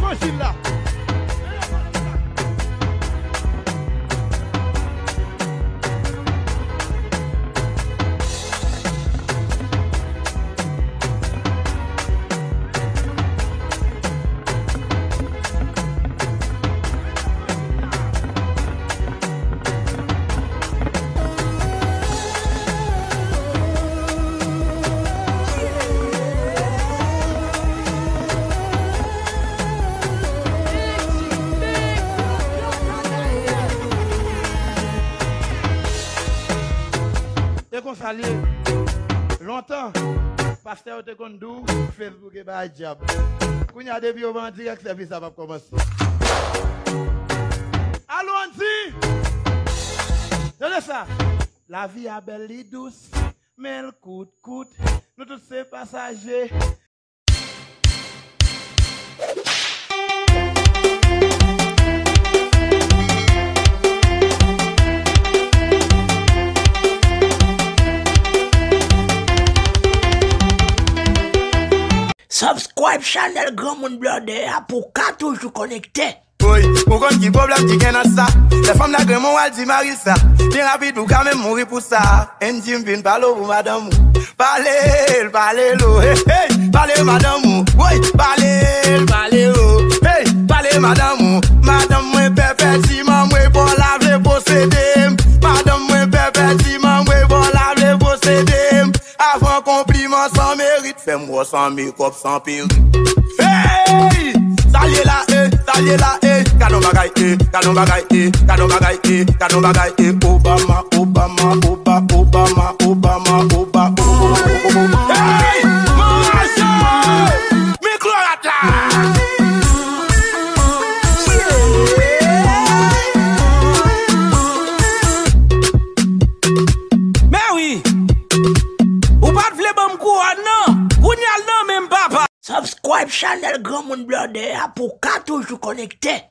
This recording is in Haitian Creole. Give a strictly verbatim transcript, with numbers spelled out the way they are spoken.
Levanjil la. E konsa l ye. Lontan, pastè yo te konn di w Facebook e bay dyab. Kounye a, depi yo pa an dirèk, sèvis la p ap kòmanse. Alonzi! Tande sa! Lavi a bèl, li dous, men l kout, kout. Nou tout se pasaje. Subscribe chanèl Granmoun Blòdè a pou w ka toujou konekte. Woy, ou konn ki pwoblèm ki gen nan sa? Lè fanm la grenn mwen, w al di mari l sa. Byen rapid, ou ka menm mouri pou sa. Andy, m vin pale w pou madanm ou. Pale l, pale l, oh, hey, hey, pale madanm ou. Woy, pale l, pale l, oh, hey, pale madanm ou. Madanm mwen pèpè ti manmwe, bò la vle posede m. Madanm mwen pèpè ti manmwe, bò la vle posede m. Avan konpliman san merit, fè m wè w san mekòp, san perik. Hey! Sa l ye la, eh, sa l ye la, eh. Gad on bagay, eh, gad on bagay, eh, gad on bagay, eh, gad on bagay, eh. Obama, Obama, Oba, Obama, Obama, Oba, oh, oh, oh, oh, oh. Hey! Manje! Mikwo rat la! Men wi! Ou pa t vle ban m kouwòn nan? Kounye a l nan men m, papa! Subscribe chanèl Granmoun Blòdè a pou w ka toujou konekte.